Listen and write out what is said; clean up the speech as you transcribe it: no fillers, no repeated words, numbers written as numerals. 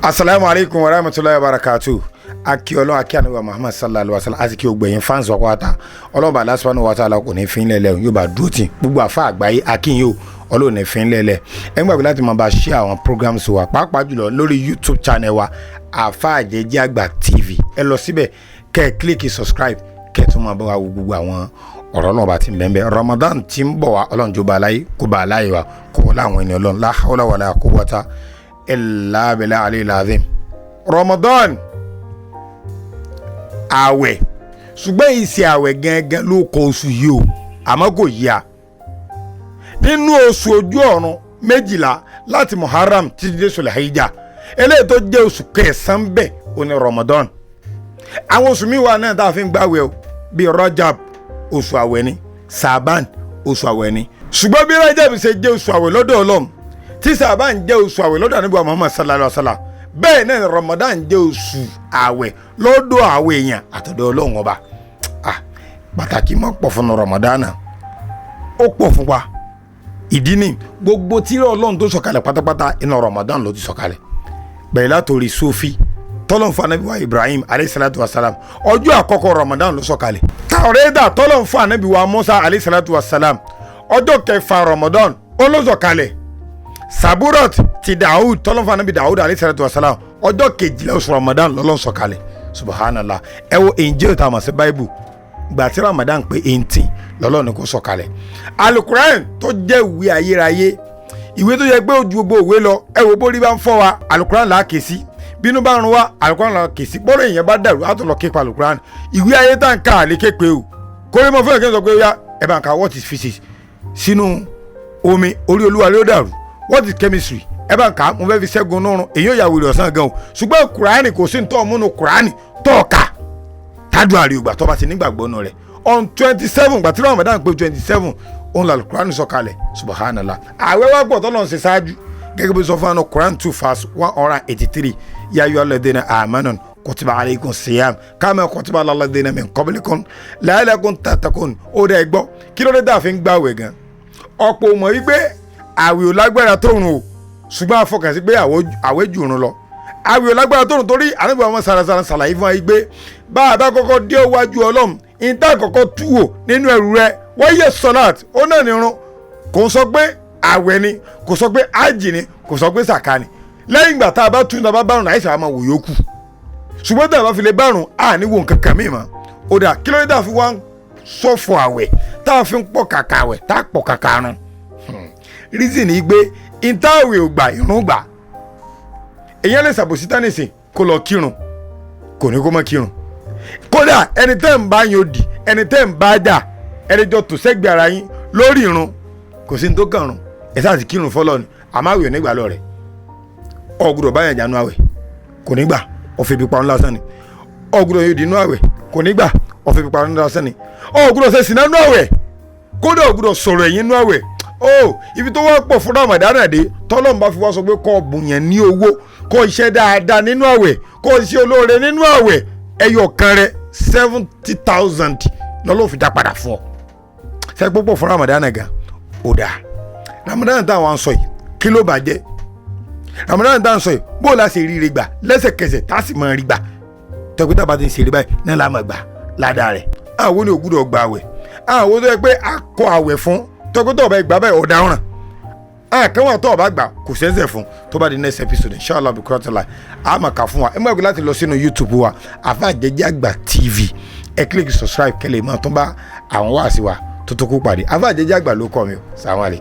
Asalaamu aleykum wa rahmatulahi wa barakatu. Aki Ọlọ́run, aki anabi Muhammad sallallahu alaihi wa sallam, àti kí o gbẹ̀yìn fans wa pátá. Ọlọ́run bá lásìkò wa ta'ala kò ní fi ń lẹ̀lẹ̀, yóò bá dúró tì gbogbo àfa àgbáyé. Akínyìn o, Ọlọ́run ní fi ń lẹ̀lẹ̀. Ẹ ń gbàgbé láti máa bá share àwọn programs wa, pàápàá jùlọ lórí YouTube channel wa, Àfa Àjẹjẹ́ Àgbà TV. Ẹ lọ síbẹ̀, kẹ́ ẹ click subscribe, kẹ́ ẹ tún máa bá wa wo gbogbo àwọn ọ̀rọ̀ náà bá ti ń bẹ́ẹ̀ bẹ́ẹ̀. Ramadan ti ń bọ̀ wá, Ọlọ́run jó ba aláyé, kó ba aláyé wa, kó wọlé àwọn ènìyàn Ọlọ́run. La hawla wala quwwata illa billahi aliyil azim. Ramadan, àwẹ̀, ṣùgbọ́n ìṣe àwẹ̀ gangan ló kọ oṣù yìí o, àmọ́ kò yí a nínú oṣù ojú ọ̀run 12 láti Muharram títí dé Sulhijja, eléyìí tó jẹ́ oṣù kẹsàn-án bẹ́ẹ̀ ó ní Ramadan. Àwọn oṣù míì wà náà tá a fi ń gbàwẹ̀ o, bíi Rajab, oṣù àwẹ̀ ni, Saban, oṣù àwẹ̀ ni. Ṣùgbọ́n bí Rajab ṣe jẹ́ oṣù àwẹ̀ lọ́dọ̀ Ọlọ́run, tí Saban jẹ́ oṣù àwẹ̀ lọ́dọ̀ Ànábì wa Muhammad sallallahu alayhi wa sallam, bẹ́ẹ̀ náà ni Ramadan jẹ́ oṣù àwẹ̀ lọ́dọ̀ àwọn èèyàn àtọ̀dọ̀ Ọlọ́run Ọba. Ah, pàtàkì mọ́ pọ̀ fún Ramadan, ó pọ̀ fún wa. Ìdí ni gbogbo tírà Ọlọ́run tó sọ̀kalẹ̀ pátápátá, inú Ramadan ló ti sọ̀kalẹ̀. Bẹ̀rẹ̀ látòrí Sufi tọ́lọ́n fún anabi wa Ibrahim alayhi salatu wa salam, ọjọ́ àkọ́kọ́ Ramadan ló sọ̀kalẹ̀. Tàwọ́rẹ́dà tọ́lọ́n fún anabi wa Musa alayhi salatu wa salam, ọjọ́ kẹfà Ramadan ó ló sọ̀kalẹ̀. Saburot ti Dawud tọ́lọ́n fún anabi Dawud alayhi salatu wa salam, ọjọ́ 12 oṣù Ramadan lọ́lọ́n sọ̀kalẹ̀. Subhanallah! Ẹ wo Injil tá a mọ̀ sí Bible, gbà tí Ramadan pé 18 lọ́lọ́run ní kó sọ̀kalẹ̀. Alukuran tó jẹ́ ìwé ayérayé, ìwé tó yẹ pé ó ju gbogbo ìwé lọ. Ẹ wo, bórí bá ń fọ́ wa, alukuran là á ké sí. Bínú bá ń rún wa, alukuran là á ké sí. Bọ́rọ̀ èèyàn bá dàrú, á tó lọ képa alukuran. Ìwé ayé tá n ká àlè képe o. Kórè mọ́ fún ẹ̀ kí n sọ pé ó yá, ẹ bá ń ka "What is physics" sínú omi, orí olúwa ló dàrú. "What is chemistry?" Ẹ bá ń kà á, mo fẹ́ fi ṣẹ́gun nírun. Èyí ò yà wèrè ọ̀sán gan o. Ṣùgbọ́n Kùránì, kò sí ní tọ́ múnú Kùránì tọ́ ka tádùn àríwá tó bá ti nígbàgbọ́ nù rẹ̀. On 27, gbàtí Ramadan pé 27, òun là Kùránì sọ̀kalẹ̀. Subhanallah! Àwẹ̀ wá pọ̀ tọ́lọ́ ń ṣe ṣáájú, gẹ́gẹ́ bí sọ fún wa Quran 2 verse 183: "Ya ayyuhal ladhina amanu kutiba alaykum siyam kama kutiba ala alladhina min qablikum la'allakum tattaqun." Ó dẹ́ gbọ́, kí ló dé tá a fi ń gbàwẹ̀ gan? Ọ̀pọ̀ mọ̀ wípé àwẹ̀ ò lágbára tóorùn o, ṣùgbọ́n àfọkànsí pé àwẹ̀ jù run lọ. Àwẹ̀ ò lágbára tóorùn torí ànábì àwọn sàràsàrà ṣàlàyé fún wa yìí pé bá a bá kọ́kọ́ dé iwájú Ọlọ́run, ìta kọ́kọ́ tú wò nínú ẹrù rẹ wọ́n yẹ sọ́láàt, ó náà nírun. Kò sọ pé àwẹ̀ ni, kò sọ pé ájì ni, kò sọ pé sàká ni. Lẹ́yìn ìgbà tá a bá tún tá a bá bárùn, àìsàn àmọ́ wò yókù. Ṣùgbọ́n tá a bá fi lè bárùn, à ní wo nǹkan kan mìíràn. Ó dà, kí ló dé tá a fi wá sọ̀fọ̀ àwẹ̀, tá a fi ń pọ̀ kàkà àwẹ̀, tá a pọ̀ kàkà run? Reason ni pé ìtàwé ò gbà, ìrun gbà. Èèyàn lè ṣàbòsí tánìsìn, kó lọ kírun, kò ní kó má kírun. Kódà ẹni tẹ́ ń bá yín òdì, ẹni tẹ́ ń bá jà, ẹni jọ tò sẹ́gbẹ̀ẹ́ ara yín lórí irun, kò sí ní tó kàn run. Ẹ sáà ti kírun fọlọ́ ni, àmọ́ àwẹ̀ ò ní gbà lọ rẹ̀. Ọ̀gùdọ̀ báyàn jánu àwẹ̀, kò ní gbà, ọ̀fẹ́ ibi parun lásán ni. Ọ̀gùdọ̀ yóò dínú àwẹ̀, kò ní gbà, ọ̀fẹ́ ibi parun lásán ni. Ọ̀gùdọ̀ ṣe sìnà nú àwẹ̀, kódà ọ̀gùdọ̀ sọ̀rọ̀ ẹ̀yìn nú àwẹ̀ ó. Ibi tó wá pọ̀ fún Ramadan dé, tọ́lọ́run bá fi wá sọ pé kó bùnyàn ní owó, kó iṣẹ́ dáadáa nínú àwẹ̀, kó iṣẹ́ olóore nínú àwẹ̀, ẹyọ kan rẹ, 70,000 lọ́lọ́ fi dá padà fún ọ. Ṣe púpọ̀ fún Ramadan gan? Ó dáa, Ramadan táwọn sọ yìí, kí ló bàjẹ́? Ramadan táwọn sọ yìí, bó la ṣe ríire gbà lẹ́sẹ̀kẹsẹ̀, tá a sì máa rí gbà tọ́pẹ́ tá a bá ti ń ṣeré báyìí náà la máa gbà ládàá rẹ̀? Àwọn ní ògùdọ̀ gba àwẹ̀, àwọn tó yẹ pé a kọ àwẹ̀ fún tọ́pẹ́ tó ọba ìgbà báyìí, ọ̀daràn àkànwá tó ọba gbà kò sẹ́sẹ̀ fún. Tó bá di next episode, inshallah, bí kúrọ́tàlá a máa kà fún wa. Ẹ má gbàgbé láti lọ sínú YouTube wa, Àfa Àjẹjẹ Àgbà TV. Ẹ click subscribe kẹlẹ̀ máa tún bá àwọn wáàsí wa tó tó kó pàdé. Àfa Àjẹjẹ Àgbà ló kọ́ mi o. Sàwọn àlè.